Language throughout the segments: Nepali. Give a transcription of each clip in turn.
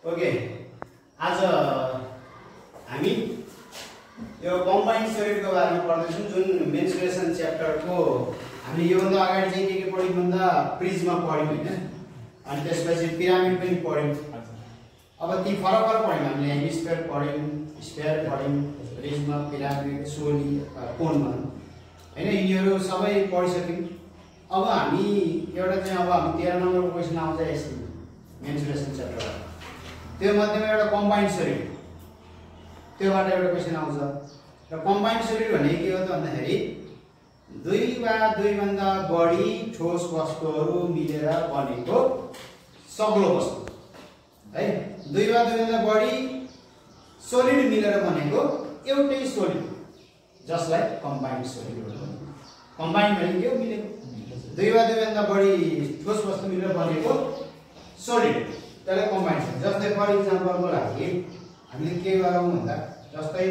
ओके, आज हामी यो कम्बाइन्ड सोलिडको बारेमा पढ्दैछौँ, जुन मेन्सुरेसन च्याप्टरको हामीले योभन्दा अगाडि चाहिँ के पढ्यौँ भन्दा प्रिज्म पढ्यौँ होइन, अनि त्यसपछि पिरामिड पनि पढ्यौँ। अब ती फरक पढ्यौँ हामीले, हेमिस्फियर पढ्यौँ, स्फियर पढ्यौँ, प्रिज्म, पिरामिड, सोली, कोन भनौँ होइन, यिनीहरू सबै पढिसक्यौँ। अब हामी एउटा चाहिँ अब हामी 13 नम्बरको क्वेसन आउँछ यसमा मेन्सुरेसन च्याप्टरमा, त्यो मध्येमा एउटा कम्बाइन्ड सोलिड, त्योबाट एउटा क्वेसन आउँछ। र कम्बाइन्ड सोलिड भनेको के हो त भन्दाखेरि दुई वा दुईभन्दा बढी ठोस वस्तुहरू मिलेर बनेको सग्लो वस्तु है, दुई वा दुईभन्दा बढी सोलिड मिलेर बनेको एउटै सोलिड, जसलाई कम्बाइन्ड सोलिड भन्छ। कम्बाइन्ड भनेको के हो? मिलेको, दुई वा दुईभन्दा बढी ठोस वस्तु मिलेर बनेको सोलिड, त्यसलाई कम्बाइन्ड सोलिड। जस्तै फर इक्जाम्पलको लागि हामीले के गरौँ भन्दा, जस्तै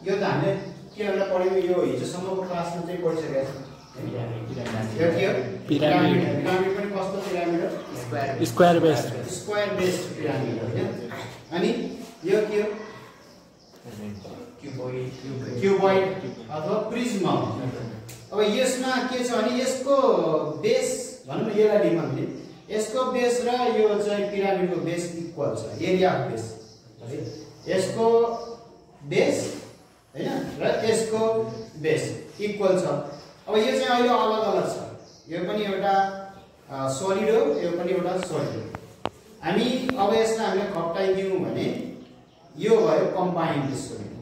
यो त हामीले के एउटा पढ्यौँ, यो हिजोसम्मको क्लासमा चाहिँ पढिसकेका छौँ। यो के हो? पिरामिड। पिरामिड पनि कस्तो पिरामिड हो? Square based. Square based pyramid हो हैन। अनि यो के हो? क्युबोइड अथवा प्रिज्म। अब यसमा के छ भने यसको बेस भनौँ न, यसलाई लियौँ हामीले, यसको बेस र यो चाहिँ पिरामिडको बेस इक्वल छ, एरिया अफ बेस है। यसको बेस हैन र यसको बेस इक्वल छ। अब यो चाहिँ अहिले अलग अलग छ, यो पनि एउटा सोलिड हो, यो पनि एउटा सोलिड हो। हामी अब यसलाई हामीले खप्टाइदियौँ भने यो भयो कम्बाइन्ड सोलिड,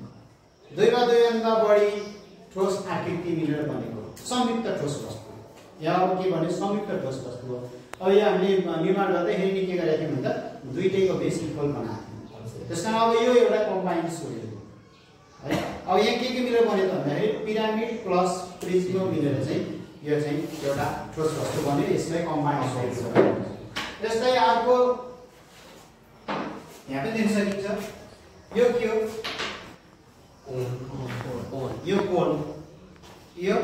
दुई वा दुईभन्दा बढी ठोस आकृति मिलेर बनेको संयुक्त ठोस वस्तु। यहाँ अब के भने संयुक्त ठोस वस्तु हो। अब यो हामीले निर्माण गर्दाखेरि के गरेका थियौँ भन्दा दुईटैको बेस इक्वल बनाएको थियौँ, त्यस कारण अब यो एउटा कम्बाइन्ड सोलिड हो है। अब यहाँ के मिलेर बन्यो त भन्दाखेरि पिरामिड प्लस प्रिज्म मिलेर चाहिँ यो चाहिँ एउटा ठोस वस्तु बन्यो, यसलाई कम्बाइन्ड सोलिड भन्छ। त्यस्तै अर्को यहाँ पनि दिन सकिन्छ, यो के हो? यो कोन, यो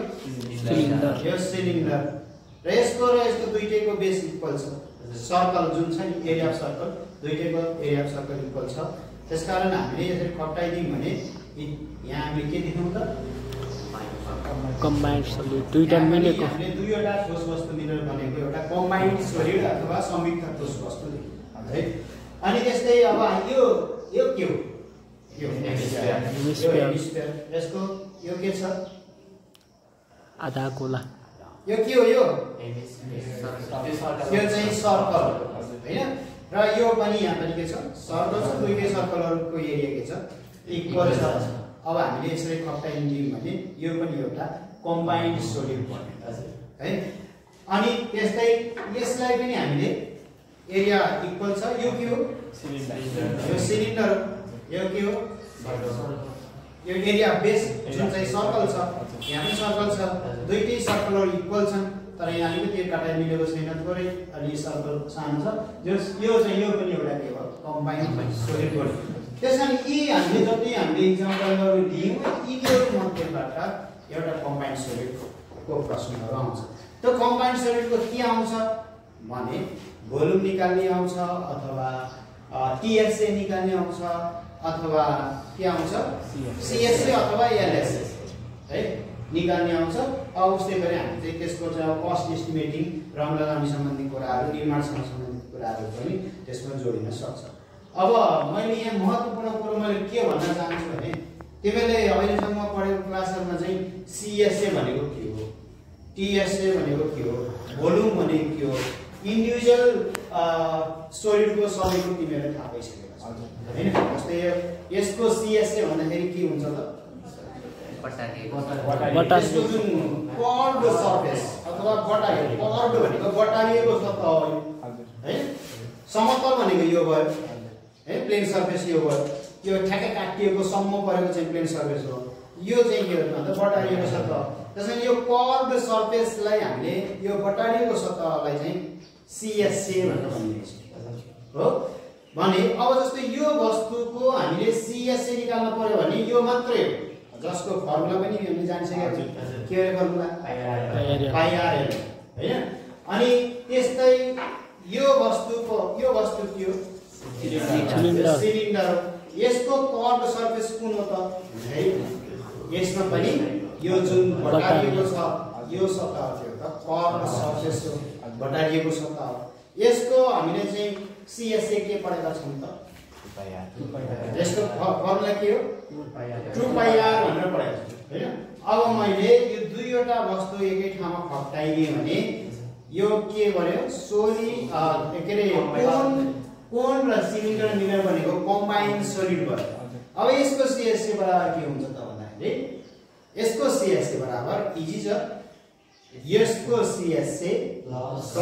सिलिन्डर, यो सिलिन्डर र यसको दुईटैको बेस इक्वल छ। सर्कल जुन छ नि, एरिया अफ सर्कल, दुईटैको एरिया अफ सर्कल इक्वल छ। त्यसकारण हामीले यसरी खप्टाइदियौँ भने यहाँ हामीले के देख्यौँ त? कम्बाइन्ड सोलिड, दुईटा मिलेको, हामीले दुईवटा ठोस वस्तु मिलेर बनेको एउटा कम्बाइन्ड सोलिड अथवा संयुक्त ठोस वस्तु है। अनि त्यस्तै अब यो के हो? यो हेमिस्फियर। यसको यो के छ? आधा गोला। यो के हो? यो चाहिँ सर्कल हैन, र यो पनि यहाँ पनि के छ? सर्कल छ। दुईटै सर्कलहरुको एरिया के छ? इक्वल छ। अब हामीले यसरी खप्टाइदियौँ भने यो पनि एउटा कम्बाइन्ड सोलिड बन्यो है। अनि त्यस्तै यसलाई पनि हामीले एरिया इक्वल छ। यो के हो? सिलिन्डर। यो सिलिन्डर हो। यो के हो? यो एरिया बेस जुन चाहिँ सर्कल छ, यहाँ पनि सर्कल छ, दुईटै सर्कलहरु इक्वल छन्, तर यहाँ अलिकति काटाइ मिलेको छैन, थोरै अलि सर्कल सानो छ। यो चाहिँ यो पनि एउटा के हो? कम्बाइन्ड सोलिड बन्यो। त्यसैले यी हामीले जति हामीले इक्जाम्पलहरु दियौँ, यिनीहरु मध्येबाट एउटा कम्बाइन्ड सोलिडको प्रश्नहरु आउँछ। त्यो कम्बाइन्ड सोलिडको के आउँछ भने भोल्युम निकाल्ने आउँछ, अथवा टीएसए निकाल्ने आउँछ, अथवा के आउँछ? सीएसए अथवा एलएसए है निकाल्ने आउँछ। अब उस्तै गरी हामी चाहिँ त्यसको चाहिँ कस्ट एस्टिमेटिङ, रङ लगाउने सम्बन्धी कुराहरू, निर्माणसँग सम्बन्धित कुराहरू पनि त्यसमा जोडिन सक्छ। अब मैले यहाँ महत्त्वपूर्ण कुरो मैले के भन्न चाहन्छु भने, तिमीले अहिलेसम्म पढेको क्लासहरुमा चाहिँ सीएसए भनेको के हो, टीएसए भनेको के हो, भोल्युम भनेको के हो, इन्डिभिजुअल सोलिडको सबैको तिमीलाई थाहा भइसकेको छ हैन। जस्तै यसको सीएसए भन्दाखेरि के हुन्छ त? बटारिएको जुन कर्ड सर्फेस अथवा बटारिएको, कर्ड भनेको बटारिएको सतह हो है। समतल भनेको यो भयो है, प्लेन सर्फेस यो भयो। यो ठ्याक्कै काटिएको सम्म परेको चाहिँ प्लेन सर्फेस हो। यो चाहिँ के हो भन्दा बटारिएको सतह। त्यसैले यो कर्ड सर्फेसलाई हामीले, यो बटारिएको सतहलाई चाहिँ सीएसए भनेर भनिएको छ हो भने। अब जस्तो यो वस्तुको हामीले सीएसए निकाल्न पर्यो भने यो मात्रै हो, जसको फर्मुला पनि हामीले जानिसकेका छौँ। के हो फर्मुला? पाइ आर एल हैन। अनि त्यस्तै यो वस्तु के हो? सिलिन्डर सिलिन्डर हो। यसको कर्व सर्फेस कुन हो त है? यसमा पनि यो जुन बटारिएको छ यो सतह थियो त कर्व सर्फेस हो, बटारिएको सतह हो। यसको हामीले चाहिँ सीएसए के पढेका छौं त? यसको फर्मुला के हो? 2πr भनेर पढेका छौं हैन? अब मैले यो दुईवटा वस्तु एकै ठाउँमा खप्टाइदिए भने यो के गर्यो? सोलिड के रे कोन र सिलिन्डर मिलेर बनेको कम्बाइन्ड सोलिड भयो। अब यसको सीएसए बराबर के हुन्छ त भन्दाखेरि यसको सीएसए बराबर इजी छ यसको सीएसए प्लस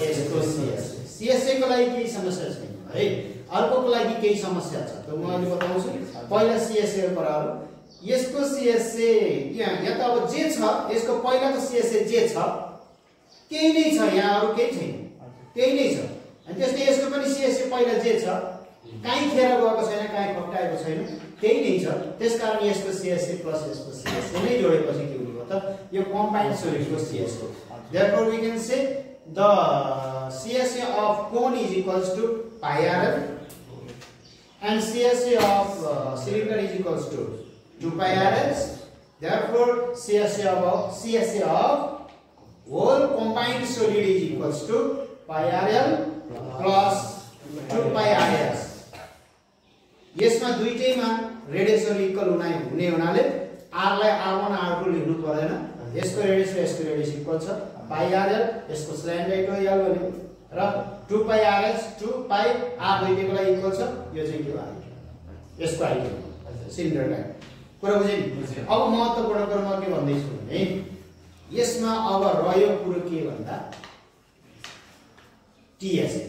यसको सीएसए। सीएसए को लागि केही समस्या छैन है, अर्कोको लागि केही समस्या छ त म अहिले बताउँछु। पहिला सीएसए बराबर यसको सीएसए यहाँ त अब जे छ यसको पहिलाको सीएसए जे छ केही नै छ, यहाँ अरु केही छैन, त्यही नै छ। अनि त्यसले यसको पनि सीएसए पहिला जे छ काहीँ खेर गएको छैन, काहीँ खप्टाएको छैन, त्यही नै छ। त्यसकारण यसको सीएसए प्लस यसको सीएसए नै जोडेपछि के हुने हो त? यो कम्बाइन्ड सोलिडको CSA. Therefore we can say the CSA of cone is equals to pi RL and CSA of cylinder is equals to 2 pi RL. Therefore CSA of whole combined solid is equals to pi RL plus 2 pi RL. यसमा दुईटैमा रेडियसहरु इक्वल हुने हुनाले r लाई r1 r2 लेख्नु पर्दैन। यसको रेडियस र यसको रेडियस इक्वल छ पाई rl, यसको स्ल्यान्ड डाइटो l भनेको र 2 पाई rl 2 पाई r दुईटैको लागि इक्वल छ। यो चाहिँ के भयो? यसको आइडिया सिलिन्डर लाइन कुरा बुझ्यो नि? अब महत्त्वपूर्ण कुरा म के भन्दै छु भने यसमा अब रह्यो कुरो के भन्दा टीएसए।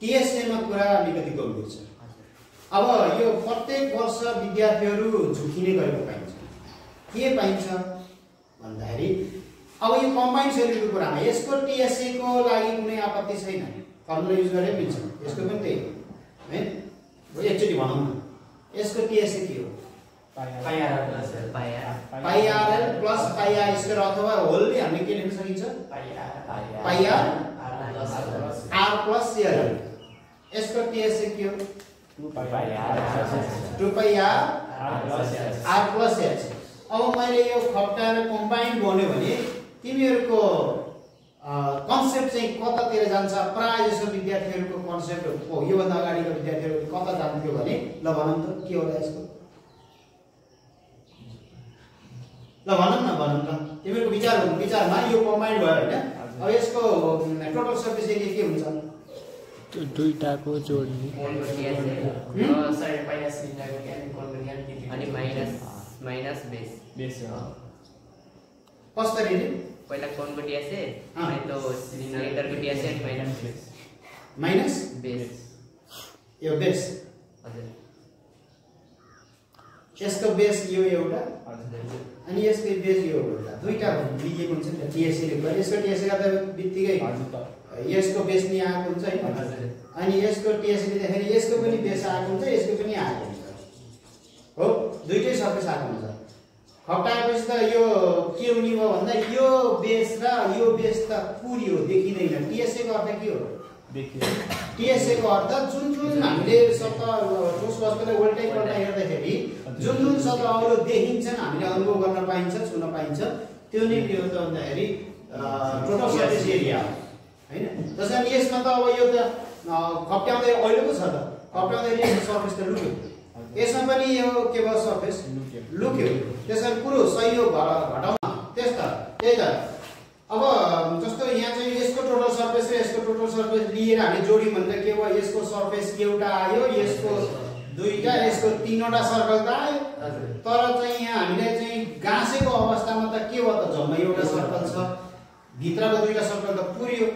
टीएसए मा कुरा अलिकति गम्भीर छ। अब यो प्रत्येक वर्ष विद्यार्थीहरु झुकिने गरेको पाइन्छ। के पाइन्छ भन्दाखेरि अब यो कम्बाइन्ड सोलिडको कुरामा यसको टीएसए को लागि कुनै आपत्ति छैन, फर्मुला युज गरे मिल्छ। यसको पनि त्यही हो है। हो एकचोटी भनौं न, यसको टीएसए के हो? Pi RL plus pi R square अथवा होलले हामीले के लेख्न सकिन्छ? Pi R plus L. यसको टीएसए के हो? 2 पाई आर प्लस एच। अब मैले यो खप्टाएर कम्बाइन्ड गर्नु भने तिमीहरुको कन्सेप्ट चाहिँ कतातिर जान्छ? प्राय जसो विद्यार्थीहरुको कन्सेप्ट हो यो भन्दा अगाडिको विद्यार्थीहरु कता जान्थ्यो भने ल भनौं त के होला यसको? ल भनौं न तिमीहरुको विचारमा यो कम्बाइन्ड भयो हैन? अब यसको टोटल सर्फेस एरिया के हुन्छ? दुईटाको जोड्ने अनि माइनस बेस कसरी नि? पहिला कोनको टीएसए अनि तो सिलिन्डरको टीएसए अनि माइनस बेस। यो बेस हजुर, यसको बेस यो एउटा हजुर, अनि यसको बेस यो एउटा, दुईटा दिएको हुन्छ नि टीएसए ले। यसको टीएसए गर्दा बित्तिकै यसको बेस नि आएको हुन्छ है, अनि यसको टीएसए लिँदाखेरि यसको पनि बेस आएको हुन्छ, यसको पनि आएको हुन्छ हो, दुईटै सर्फेस आएको हुन्छ। खप्टाएपछि त यो के हुने भयो भन्दा यो बेस र यो बेस त पुरी हो, देखिदैन। टीएसए को अर्थ के हो? टीएसए को अर्थ जुन हामीले सतह ठोस वस्तुलाई उल्टै-पल्टा हेर्दाखेरि जुन सतहहरु देखिन्छन्, हामीले अनुभव गर्न पाइन्छ, छुन पाइन्छ, त्यो नै के हो त भन्दाखेरि टोटल सर्फेस एरिया हैन। त्यसैले यसमा त अब यो त खप्ट्याउँदै अहिलेको छ त, खप्ट्याउँदै यो सर्फेस त लुक्यो। यसमा पनि यो के भयो? सर्फेस लुक्यो। त्यसैले पुरो सहयोग घटाउन त्यही त। अब जस्तो यहाँ चाहिँ यसको टोटल सर्फेस र यसको टोटल सर्फेस लिएर हामी जोड्यौं भने के भयो? यसको सर्फेस एउटा आयो, यसको दुईटा, यसको तीनवटा सर्कल त आयो। तर चाहिँ यहाँ हामीले चाहिँ गाँसेको अवस्थामा त के भयो त? जम्मै एउटा सर्कल छ, भित्रको दुईटा सर्कल त पुर्यो।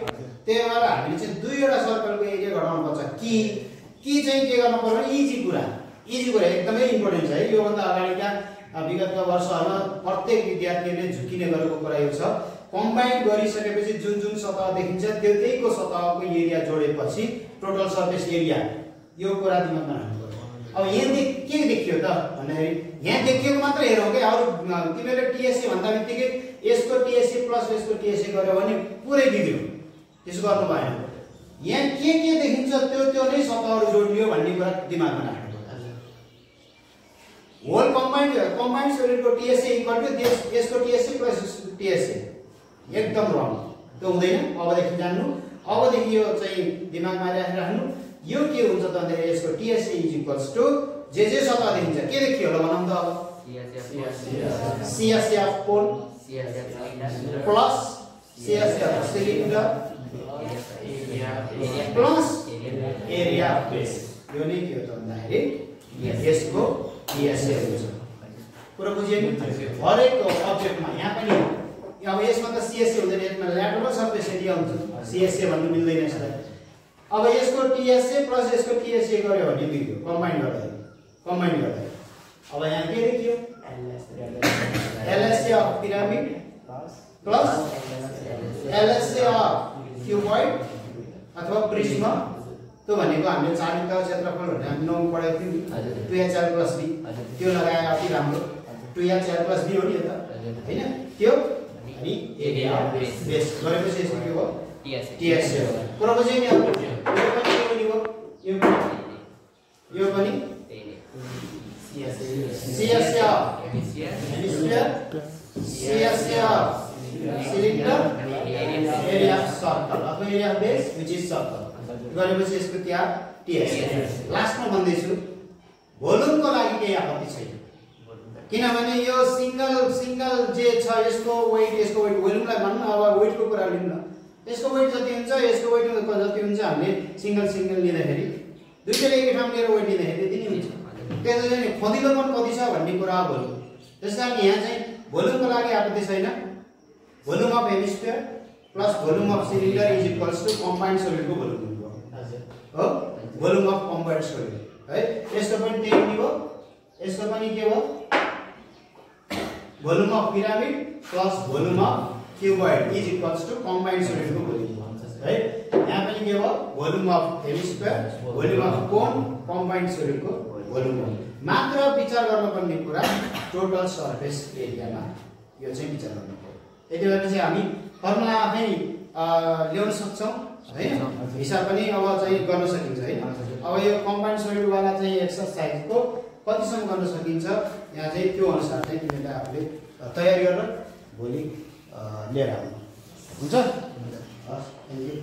त्यही भएर हामीले चाहिँ दुईवटा सर्कलको एरिया घटाउनु पर्छ। कि चाहिँ के गर्नु पर्यो? इजी कुरा एकदमै इम्पोर्टेन्ट छ है। यो भन्दा अगाडिका विगतका वर्षहरुमा प्रत्येक विद्यार्थीले झुकिने गरेको कुरा यो छ। कम्बाइन गरिसकेपछि जुन सतह देखिन्छ त्यतिको सतहको एरिया जोडेपछि टोटल सर्फेस एरिया, यो कुरा दिमागमा राख्नु पर्छ। अब यहाँ के देखियो त भन्दाखेरि यहाँ देखिएको मात्र हेरौँ के? अरु तिमीले टीएसए भन्दा बित्तिकै यसको टीएसए प्लस यसको टीएसए गर्यो भने पुरै बिग्रियो, त्यसो गर्नु भएन। यहाँ के देखिन्छ त्यो नै सतहहरु जोड्ने हो भन्ने कुरा दिमागमा राख्नु। होल कम्बाइन्ड सोलिडको टीएसए इक्वल टु यसको टीएसए प्लस टीएसए एकदम रङ त्यो हुँदैन। अबदेखि जान्नु, अबदेखि यो चाहिँ दिमागमा राख्नु। यो के हुन्छ त भन्दाखेरि यसको टीएसए इज इक्वल्स टु जे सतह देखिन्छ के देखियो होला भनौँ त अब CSA of cone plus CSA of cylinder plus area of base. यो नै के हो त भन्दाखेरि यसको टीएसए हुन्छ। कुरा बुझियो नि? हरेक अब्जेक्टमा यहाँ पनि अब यसमा त सीएसए हुँदैन, यसमा ल्याटरल सर्फेस एरिया हुन्छ। सीएसए भन्नु मिल्दैन यसलाई। अब यसको टीएसए प्लस यसको टीएसए गर्यो भने देखियो कम्बाइन गर्दा। अब यहाँ के देखियो LSA of pyramid plus LSA of cuboid अथवा प्रिज्म। त्यो भनेको हामीले चालिका क्षेत्रफल भनेर हामी 9 पढेको थियौँ नि 2h4 + b। त्यो लगाए अति राम्रो 2h4 + b हो नि त हैन? त्यो अनि एरिया बेस गरेपछि यसको के हो टीएसए हो। कुरा बुझ्यो नि? अब यो पनि CSA of hemisphere CSA of cylinder area of circle अथवा area of base which is circle गरेपछि यसको क्या टीएसए। लास्टमा भन्दैछु भोल्युमको लागि केही आपत्ति छैन, किनभने यो सिंगल जे छ यसको वेट भोल्युमलाई भन्नु। अब वेटको कुरा लिउँ न, यसको वेट जति हुन्छ यसको वेट जति हुन्छ हामीले सिंगल लिँदाखेरि दुईटैले एकै ठाउँ लिएर वेट लिँदाखेरि त्यति नै हुन्छ। त्यसैले नि खदिलोपन कति छ भन्ने कुरा हो भोल्युम। त्यसकारण यहाँ चाहिँ भोल्युमको लागि आपत्ति छैन। Volume of hemisphere plus volume of cylinder is equals to combined सोलिडको भोल्युम हो। भोल्युम अफ कम्बाइन्ड सोलिड है। यसको पनि त्यही नि हो, यसको पनि के हो volume of pyramid plus volume of cuboid is equals to combined सोलिडको भोल्युम है। यहाँ पनि के हो volume of hemisphere volume of cone combined सोलिडको भोल्युम हो। मात्र विचार गर्नुपर्ने कुरा टोटल सरफेस एरियामा यो चाहिँ विचार गर्नुपर्छ। यति भएपछि हामी फर्मुला आफै ल्याउन सक्छौं हैन? हिसाब पनि अब चाहिँ गर्न सकिन्छ हैन? अब यो कम्बाइन्ड सोलिड वाला चाहिँ एक्सरसाइजको कतिसम्म गर्न सकिन्छ यहाँ चाहिँ त्यो अनुसार चाहिँ तिमीले आफूले तयारी गरेर भोलि लिएर आउनु हुन्छ। हस्, थ्यांक यू।